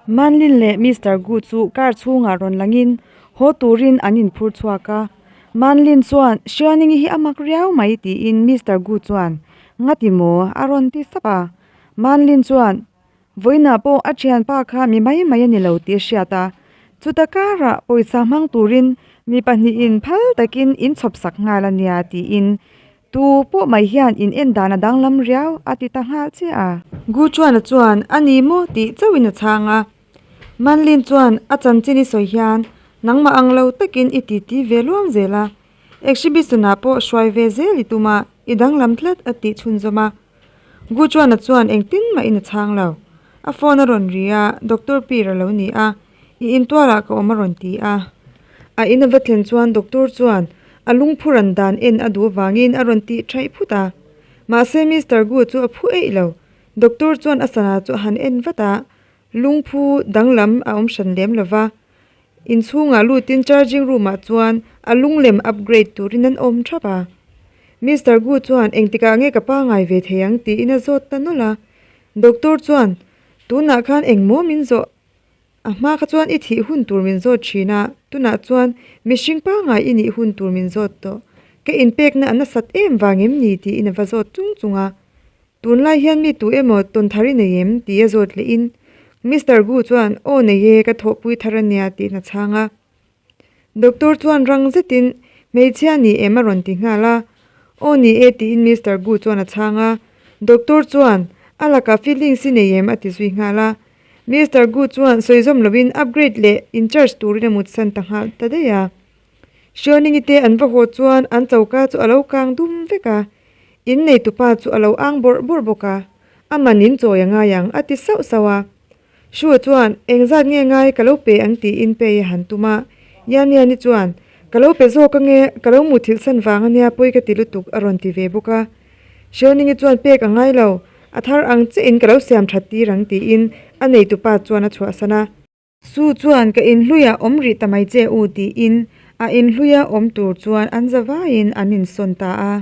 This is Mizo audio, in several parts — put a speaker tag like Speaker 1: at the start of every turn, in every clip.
Speaker 1: Manlin leh Mister Gu chu car chhungah rawn langin haw turin an inphur chhuak a. Manlin chuan, Hrianingi hi a mak riau mai tiin Mister Gu chuan, Ngati maw? a rawn ti sap a. Manlin chuan, Vawiinah pawh a thianpa kha mi mai mai a ni lo tih a hriat a, chuta karah pawisa hmang turin mi pahnihin phal takin in chhawp sak nghal a nia tiin tu pawh mai hian in en dan a danglam riau a ti ta nghal chiah a. Gu Chuana chuan a ni maw tih chauhin a chhang a, Manlin chuan a chanchin i sawi hian nangmah ang lo takin i titi ve luam zel a, exhibition ah pawh hruai ve zel i tum a, i danglam tlat a tih chhunzawm a. Gu Chuana chuan engtin mahin a chhang lo. A phone a rawn ri a, Doctor Pir a lo ni a, I intualah ka awm a rawn ti a. A in a va thlen chuan Doctor chuan a lungphu ran dan en a duh avangin a rawn tih thaih phut a. Mahse Mister Gu chu a phu eih lo. Doctor chuan a sana chu a han en vat a, lungphu danglam a awm hran lem lo va. Inchhungah lutin charging room ah chuan a lunglem upgrade turin an awm thap a. Mister Gu chuan engtikah nge ka pangai ve thei ang tiin a zawt ta nawlh a. Doctor chuan tunah khan engmaw min zawh? A hma kha chuan i thih hun tur min zawt thin a, tunah chuan mihring pangai i nih hun tur min zawt tawh. Ka inpekna a nasat em vang em ni tiin a va zawt chung chung a. Tunlai hian mi tu emaw tawn thar i nei em? tih a zawt leh in Mister Gu chuan Aw nei e, ka thawhpui thar a nia tiin a chhang a. Doctor chuan rang zetin Hmeichhia ni em a rawn ti nghal a. Aw ni e tiin Mister Gu chuan a chhang a. Doctor chuan A lakah feelings i nei em? a ti zui nghal a. Mister Gu chuan sawi zawm loin upgrade leh in charge turin a mutsan ta nghal ta daih a. Hrianingi te an va haw chuan an choka chu a lo kang dum vek a. In neitupa chu a lo ang bawrh bawrh bawk a, a man in chawi a ngai ang a ti sauh sauh a. Shua chuan, Engzat nge ngai ka lo pe ang tiin pei a han tum a. Yan Yan-i chuan, Ka lo pe zawk ange, ka lo muthilh san vang ania pawi ka ti lutuk a rawn ti ve bawk a. Hrianingi chuan pek a ngai lo, a thar ang chiah in ka lo siam that tir ang tiin a neitupa chuan a chhuahsan a. Su chuan ka inhluiah awm rih ta mai che u tiin a inhluia awm tur chuan an za vaiin an insawn ta a.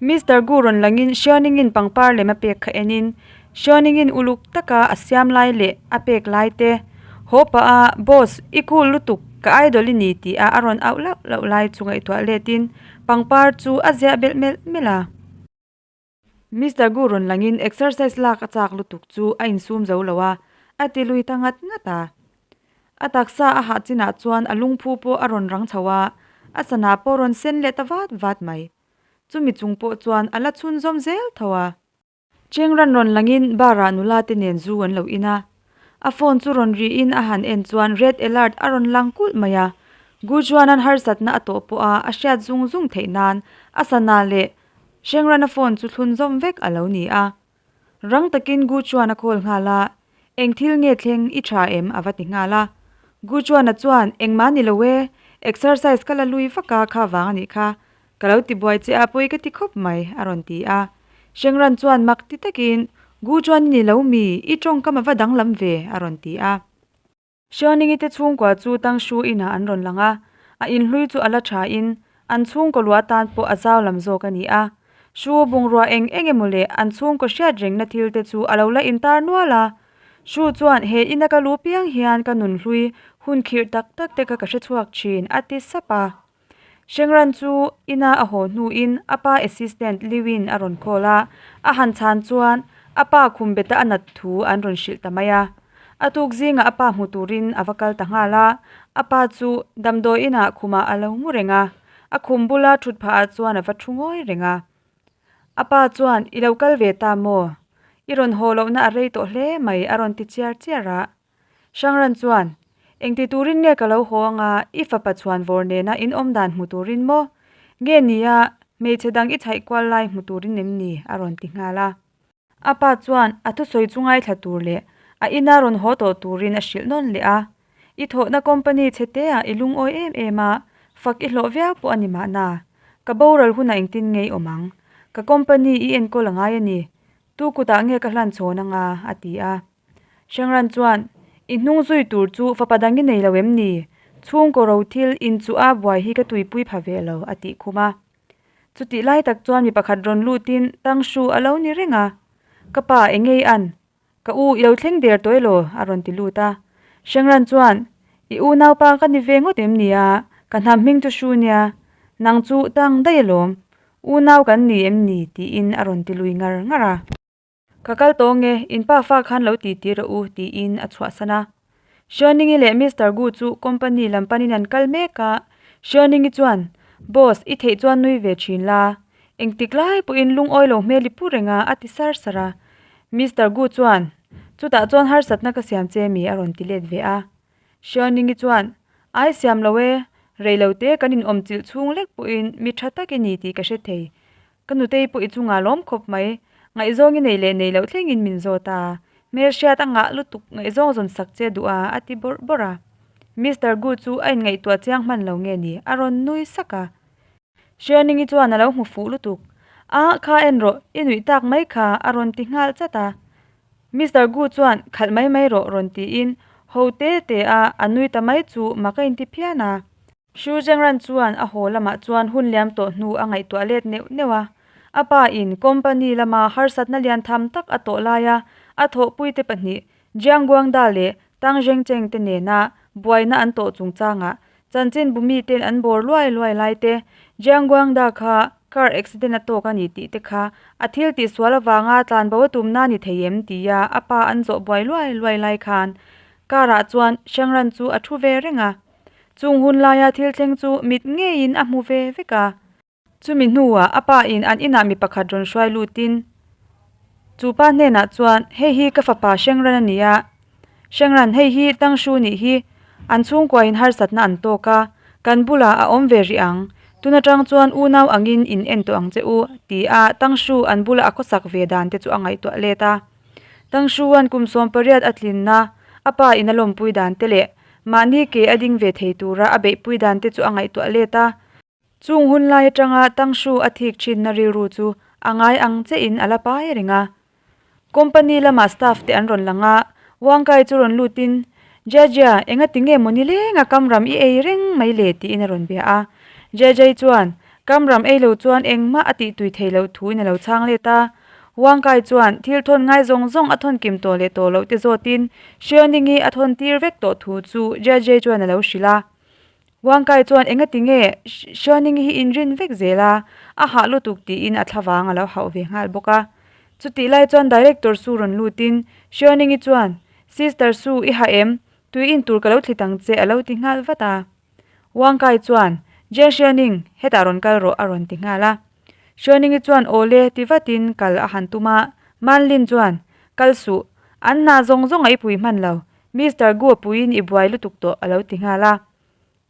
Speaker 1: Mister Gu rawn langin Hrianingin pangpar lem a pek kha enin Hrianingin uluk taka a siam lai leh a pek lai te haw pah a, Boss, i cool lutuk, ka idol i ni tih a a rawn auh lauh lauh lai chu ngaihtuah letin pangpar chu a ziah belh melh melh a. Mister Gu rawn langin exercise lak a chak lutuk chu a insum zo lo a, a ti lui ta ngat ngat a. A taksa a hah chinah chuan a lungphu pawh a rawn rang chho a, a sana pawh rawn sen leh ta vat vat mai. Chumi chung pawh chuan a la chhunzawm zel tho a. Chengran rawn langin bar ah nula te nen zu an lo in a. A phone chu rawn rihin a han en chuan red alert a rawn lang kulh mai a. Gu chuan an harsatna a tawh pawh a a hriat zung zung theih nan a sana leh Hrengrana phone chu thlun zawm vek a lo ni a. Rang takin Gu chuan a call nghal a, Eng thil nge thleng i tha em? a va ti nghal a. Gu chuana chuan, Engmah ni lo e, exercise ka la lui vak a kha vang a nih kha. Ka lo ti buai che a pawi ka ti khawp mai, a rawn ti a. Hrengran chuan mak ti takin, Gu chuan i ni lo mi, i tawngkam a va danglam ve, a rawn ti a. Hrianingi te chhungkua chu Tangshu inah an rawn lang a, a inhlui chu a la tha in an chhungkaw luah tan pawh a zau lam zawk a ni a. Shu bungrua eng eng emaw leh an chhungkaw hriat rengna thil te chu a lo la intar nual a. Shu chuan he ina ka lu piang hian ka nunhlui hun khirh tak tak te kha ka hre chhuak thin a ti sap a. Hrengran chu ina a haw hnuin a pa assistant Liwin a rawn call a, a han chhan chuan a pa khum beta a nat thu an rawn hrilh ta mai a. A tuk zingah a pa hmu turin a va kal ta nghal a, a pa chu damdawi inah khumah a lo mu reng a, a khum bula thut phahah chuan a va thu ngawi reng a. A pa chuan, I lo kal ve ta maw? I rawn haw lohna a rei tawh hle mai a rawn ti chiar chiar a. Hrangran chuan, Engti turin nge ka lo haw anga i fapa chhuan vawr nena in awm dan hmu turin maw? Nge nia, hmeichhe dang i chhaih kual lai hmu turin em ni? a rawn ti nghal a. A pa chuan a thusawi chu ngaithla tur leh a ina rawn haw tawh turin a hrilh nawn leh a. I thawhna company chhe teah i lungawi em em a, fak i hlawh viau pawh a ni mahna. Ka boral hunah engtin nge i awm ang? Ka company i enkawl a ngai a ni. Tu kutah nge ka hlan chhawn anga? a ti a. Hrengran chuan, I hnung zui tur chu fapa dang i nei lo em ni? Chhungkaw ro thil in chu a buai hi ka tuipui pha ve lo, a tih khum a. Chutih lai tak chuan mi pakhat rawn lutin Tang Shu a lo ni reng a. Ka pa, eng ngei an? Ka u, i lo thleng der tawh elaw? a rawn ti lut a. Hrengran chuan, I unaupa ka ni ve ngawt em nia? Ka hnam hming chu hru nia. Nang chu tang daih alawm. Unau kan ni em ni? tiin a rawn ti lui ngar ngar a. Ka kal tawh nge, in pa fa khan lo ti ti rawh u, tiin a chhuahsan a. Hrianingi leh Mister Gu chu company lam panin an kal mek a. Hrianingi chuan, Boss, i theih chuan nui ve thin la. Engtik lai pawhin lungawi lo hmel i pu reng a, a ti sar sar a. Mister Gu chuan, Chutah chuan harsatna ka siam che mi? a rawn ti let ve a. Hrianingi chuan, Ai siam lo e, reilote kan inawmchilh chhung lek pawhin mi tha tak i ni tih ka hre thei. Ka nutei pawh i chungah lawm khawp mai. Ngaihzawng i nei leh nei loh thlengin min zawt a. Hmelhriat a ngah lutuk ngaihzawng zawn sak che duh a, a ti bawrh bawrh a. Mister Gu chu a inngaihtuah chiang hman lo nge ni, a rawn nui sak a. Hrianingi chuan a lo hmu fuh lutuk. A, kha en rawh, i nuih tak mai kha, a rawn ti nghal chat a. Mister Gu chuan khalh mai mai rawh rawn tiin ho te te a, a nui ta mai chu mak a inti phian a. Shu Zhengran chuan a haw lamah chuan hun liam tawh hnu a ngaihtuah let neuh neuh a. A pa in company lama harsatna lian tham tak a tawh laia a thawhpuite pahnih Jiang Guangda leh Tang Zhengcheng te nena buaina an tawh chungchangah chanchinbu miten an bawr luai luai lai te, Jiang Guangda kha car accident a tawk a ni tih te kha a thil tihsual avanga tlanbo a tumna ni thei em tia a pa an zawh buai luai luai lai khan car ah chuan Shengran chu a thu ve reng a. Chung hun laia thil thleng chu mit ngeiin a hmu ve vek a. Chumi hnuah a pa in an inah mi pakhat rawn hruai lutin chu pa hnenah chuan, Hei hi ka fapa Hrengran a ni a, Hrengran hei hi Tangshu nih hi an chhungkuain harsatna an tawk a, kan bulah a awm ve rih ang, tun atang chuan unau angin in en tawh ang che u, ti a Tangshu an bula a khawsak ve dan te chu a ngaihtuah let a. Tangshuan kum 18 a tlinna a pa in a lawmpui dan te leh Mahni ke a ding ve thei tura a beihpui dan te chu a ngaihtuah let a. Chung hun lai atanga Tangshu a thik thinna rilru chu a ngai ang che in a la pai reng a. Company lama staff te an rawn lang a, Wangkai chu rawn lutin, Jia, enga ti nge maw nilenga kamram i ei reng mai le tiin a rawn bia a. Jia chuan, Kamram ei lo chuan engmah a tih tui thei loh thuin a lo chhang let a. Wangkai chuan thil thawn ngai zawng zawng a thawn kim tawh leh tawh loh te zawtin Hrianingi a thawn tir vek tawh thu chu JJ chuan a lo hrilh a. Wangkai chuan enga ti nge Hrianingi hi inrin vek zel a, a hah lutuk tiin a thlavang a lo hauh ve nghal bawk a. Chutih lai chuan Director Su rawn lutin Hrianingi chuan, Sister Su, i hah em? Tui in tur ka lo thlit ang che a lo ti nghal vat a. Wangkai chuan, Jiang Hrianing, hetah rawn kal rawh a rawn ti nghal a. Hrianingi chuan aw le ti vatin kal a han tum a, Manlin chuan, Kal suh, an hna zawng zawng a i pui hman lo, Mister Gu a puiin i buai lutuk tawh a lo ti nghal a.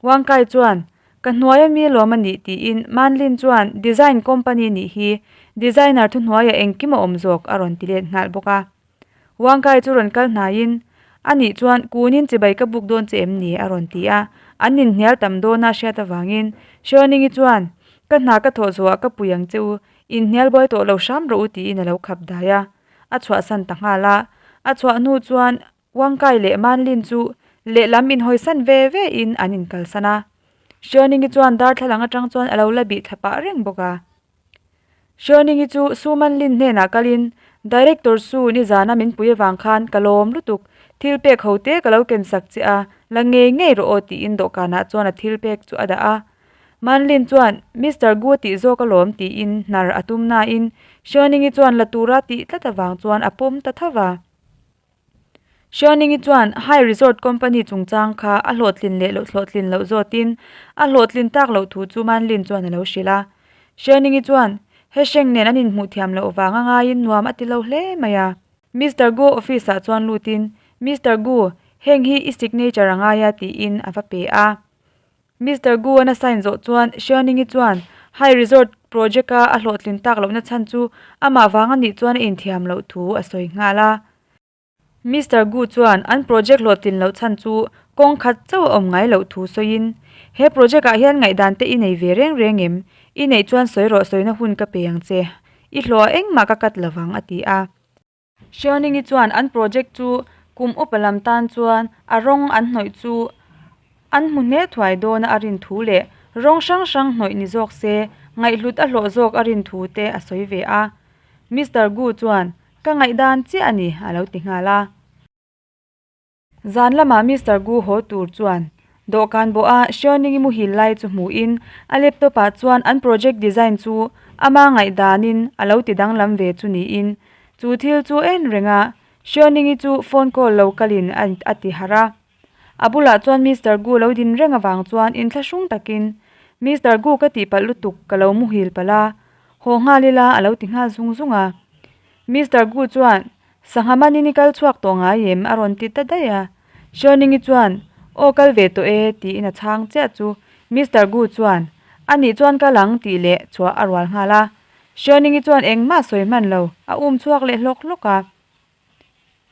Speaker 1: Wangkai chuan, Ka hnuai ami alawm a nih tiin Manlin chuan, Design company nih hi, designer thuhnuaiah engkim a awm zawk a rawn ti let nghal bawk a. Wangkai chu rawn kal hnaiin, A nih chuan kunin chibai ka buk dawn che em ni? a rawn ti a. An inhnial tam dawn a hriat avangin Hrianingi chuan, Ka hna ka thawh zawhah ka pui ang che u, inhnial buai tawh lo hram rawh u tiin a lo khap dai a. A chhuahsan ta nghal a. A chhuah hnu chuan Wangkai leh Manlin chu lehlam inhawisan ve ve in an inkalsan a. Hrianingi chuan darthlalang atang chuan a lo la bih thla pah reng bawk a. Hrianingi chu Su Manlin hnenah kalin, Director Su, nizana min pui avang khan ka lawm lutuk, thil pek ho te ka lo ken sak che a, la ngei ngei rawh aw tiin dawhkanah chuan a thil pek chu a dah a. Manlin chuan, Mister Gu a tih zawk alawm tiin hnar a tum nain Hrianingi chuan la tura tih tlat avang chuan a pawm ta tho va. Hrianingi chuan High Resort Company chungchang kha a hlawhtlin leh loh hlawhtlin loh zawtin a hlawhtlin tak loh thu chu Manlin chuan a lo hrilh a. Hrianingi chuan he hreng nen an inhmuh thiam loh vanga ngaiin nuam a ti lo hle mai a. Mister Gu office ah chuan lutin, Mister Gu, heng hi i signature a ngai a tiin a va pe a. Mister Gu an a sign zawh chuan Hrianingi chuan High Resort project a a hlawhtlin tak lohna chhan chu amah vang a nih chuan a inthiam loh thu a sawi nghal a. Mister Gu chuan an project hlawhtlin loh chhan chu kawng khat chauh a awm ngai loh thu sawiin, He project ah hian ngaihdan te i nei ve reng reng em? I neih chuan sawi rawh sawina hun ka pe ang che. I hlawh a engmah ka cut lovang a ti a. Hrianingi chuan an project chu kum upa lam tan chuan a rawng an hnawih chu an hmu hne thuai dawn a a rin thu leh rawng hrang hrang hnawih ni zawk se ngaihhlut a hlawh zawk a rin thu te a sawi ve a. Mister Gu chuan. Ka ngaihdan chiah a ni, a lo ti nghal a. Zan lamah Mister Gu haw tur chuan dawhkan bawha Xiaoning-i muhil lai chu hmuhin a laptop ah chuan an project design chu ama ngaihdanin a lo ti danglam ve chu niin chu thil chu en reng a, Xiaoning-i chu phone call lo kalin a ti harh a. A bulah chuan Mister Gu lo din reng avang chuan inthlahrung takin, Mister Gu ka tihpalh lutuk ka lo muhil palh a, haw nghal ila a lo ti nghal zung zung a. Mister Gu chuan Sangha manin i kal chhuak tawh ngai em? a rawn ti ta daih a. Xiaoning-i chuan, Aw kal ve tawh e, tiin a chhang chiah chu. Mister Gu chuan, A nih chuan kal ang, tih leh chhuah a rual nghal a. Xiaoning-i chuan engmah sawi hman lo, a um chhuak leh hlawk hlawk a.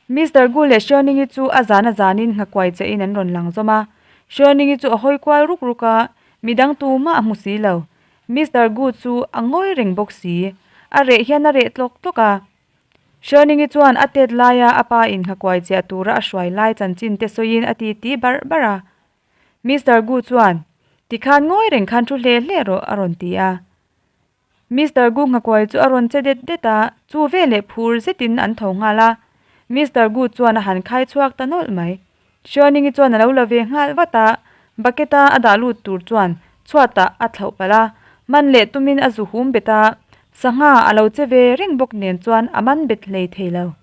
Speaker 1: Mister Gu leh Xiaoning-i chu a zan a zanin nghakuai chein an rawn lang zawm a. Xiaoning-i chu a hawi kual ruk ruk a, midang tumah a hmu si lo. Mister Gu chu a ngawi reng bawk si. A reh hian a reh tlawk tlawk a. Hrianingi chuan a tet laia a pa in nghakuai chiah tura a hruai lai chanchin te sawiin a ti ti barh barh a. Mister Gu chuan, Tikhan ngawi reng khan thu hle hle rawh a rawn ti a. Mister Gu nghakuai chu a rawn che det det a, chu veleh phur zetin an tho nghal a. Mister Gu chuan a han khai chhuak ta nawlh mai. Hrianingi chuan a lo la ve nghal vat a, bucket a a dah lut tur chuan chhuatah a thlauh palh a, man leh tumin a zu hum bet a, sangha a lo che ve reng bawk nen chuan a man bet hlei thei lo.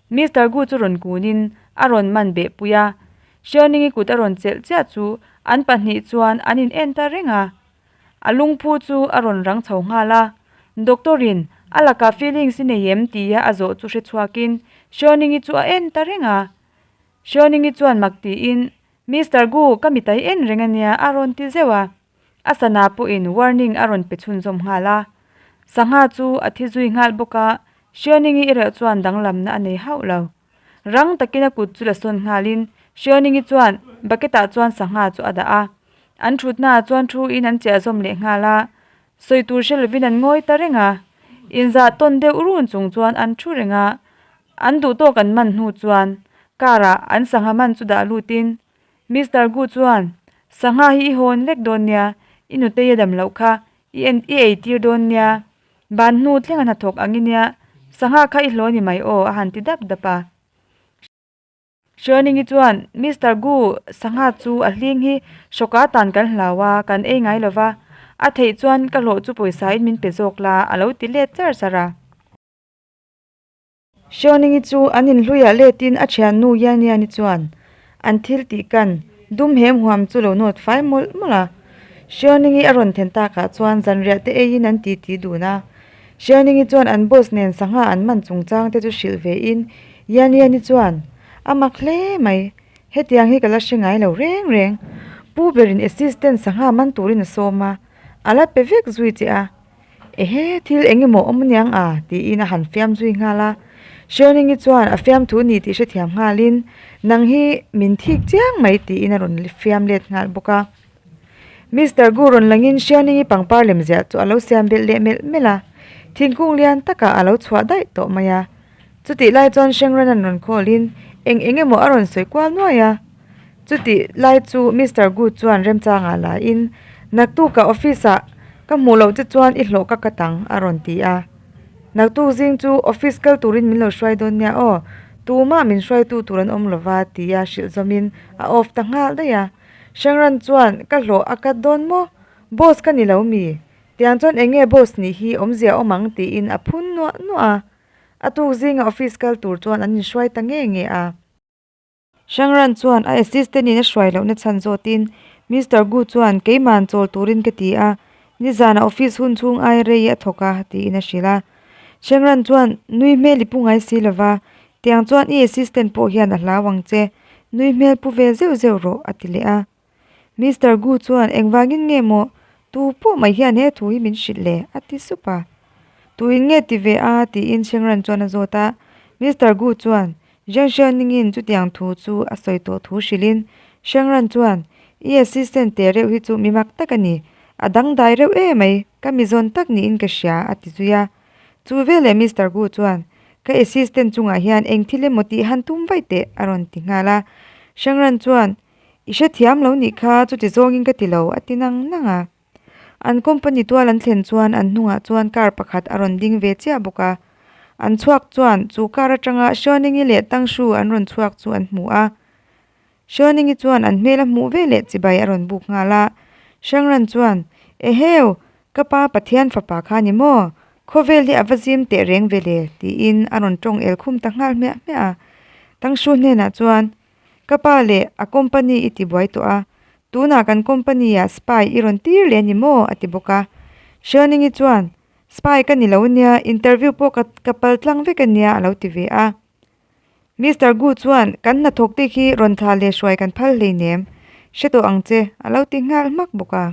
Speaker 1: Mister Gu chu rawn kunin a rawn man beh pui a, Hrianingi kut a rawn chelh chiah chu an pahnih chuan an in en ta reng a. A lungphu chu a rawn rang chho nghal a, Doctor in a lakah feelings i nei em tia a zawh chu hrechhuakin Hrianingi chu a en ta reng a. Hrianingi chuan mak tiin, Mister Gu, ka mitai en reng ania a rawn ti zeuh a. A sana pawhin warning a rawn pe chhunzawm nghal a. Sangha chu a thi zui nghal bawk a, Hrianingi erawh chuan danglamna a nei hauh lo. Rang takin a kut chu la sawn nghalin Hrianingi chuan bucket ah chuan sangha chu a dah a. An thutnaah chuan thu in an chiah zawm leh nghal a, sawi tur hre lovin an ngawi ta reng a. Inzah tawn deuh run chung chuan an thu reng a, An duh tawk an man hnu chuan car ah an sangha man chu dah lutin Mister Gu chuan, Sangha hi i hawn vek dawn nia, i nutei a dam loh kha, i en i ei tir dawn nia, ban hnu thleng a hnathawk ang i nia, sangha kha i hlaw ni mai aw a han ti dap dap a. Hrianingi chuan, Mister Gu, sangha chu a hling hi hrawka tan kan hlau a, kan ei ngai lo va, a theih chuan ka hlawh chu pawisa in min pe zawk la a lo ti let char char a. Hrianingi chu an inhluiah letin a thiannu Yaniani chuan an thil tih kan dum hem huam chu lo nawt fai mawlh mawlh a. Hrianingi a rawn then takah chuan zanriah te eiin an titi dun a. Hrianingi chuan an boss nen sangha an man chungchang te chu hrilh vein Yaniani chuan, A mak hle mai, hetiang hi ka la hre ngai lo reng reng. Pu berin assistant sangha man turin a sawm a, a la pe vek zui che a. Ehe, thil eng emaw awm aniang a? tiin a han fiam zui nghal a. Hrianingi chuan a fiamthu ni tih hrethiam nghalin, Nang hi min thik chiang mai tiin a rawn fiam let nghal bawk a. Mister Gu rawn langin Hrianingi pangpar lem ziah chu a lo siam belh leh melh melh a. Thingkung lian takah a lo chhuah daih tawh mai a. Chutih lai chuan Hrengran an rawn khawlin eng eng emaw a rawn sawi kual nuai a. Chutih lai chu Mister Gu chuan remchangah la in, Naktukah office ah ka hmuh loh che chuan i hlawh ka kat ang a rawn ti a. Naktuk zing chu office kal turin min lo hruai dawn nia aw, tumah min hruaitu tur an awm lova tia hrilh zawmin a off ta nghal daih a. Hrengran chuan ka hlawh a kat dawn maw? Boss ka ni lo mi? Tiang chuan eng nge boss nih hi awmzia awm ang tiin a phun nuah nuah a. A tuk zinga office kal tur chuan an inhruai ta nge nge a. Hrangran chuan a assistant in a hruai lohna chhan zawtin Mister Gu chuan keiman chawl turin ka ti a, nizanah office hun chhung ai rei a thawk a tiin a hrilh a. Hrangran chuan nui hmel i pu ngai si lova, tiang chuan i assistant pawh hian a hlau ang che, nui hmel pu ve zeuh zeuh rawh a ti leh a. Mister Gu chuan engvangin nge maw tu pawh mai hian he thu hi min hrilh le? a ti sup a. Tuin nge ti ve a? tiin Shengran chuan a zawt a. Mister Gu chuan Zhang Xiaoningin chutiang thu chu a sawi tawh thu hrilhin Shengran chuan I assistant teh reuh hi chu mi mak tak a ni. A dangdai reuh e mai, ka mi zawn tak niin ka hria a ti zui a. Chu veleh Mister Gu chuan Ka assistant chungah hian eng thil emaw tih han tum vaih teh a rawn ti nghal a. Shengran chuan I hrethiam lo nih kha chuti zawngin ka ti lo a ti nang nang a. An company tual an thlen chuan an hnungah chuan car pakhat a rawn ding ve chiah bawk a. An chhuak chuan chu car atanga Hruaningi leh Tangshu an rawn chhuak chu an hmu a. Hruaningi chuan an hmel a hmuh ve leh chibai a rawn buk nghal a. Hrangran chuan, Eheu! Ka pa Pathian fapa kha ni maw? Khawvel hi a va zim teh reng ve le, tiin a rawn tawng el khum ta nghal hmiah hmiah a. Tangshu hnenah chuan, Ka pa leh a company i ti buai tawh a, tunah kan company ah spy i rawn tir leh a ni maw? a ti bawk a. Hruaningi chuan, Spy ka ni lo ania, interview pawh ka ka pal tlang vek ania a lo ti ve a. Mister Gu chuan, Kan hnathawk te khi rawn thla leh hruai kan phal hleinem, hre tawh ang che, a lo ti nghal hmak bawk a.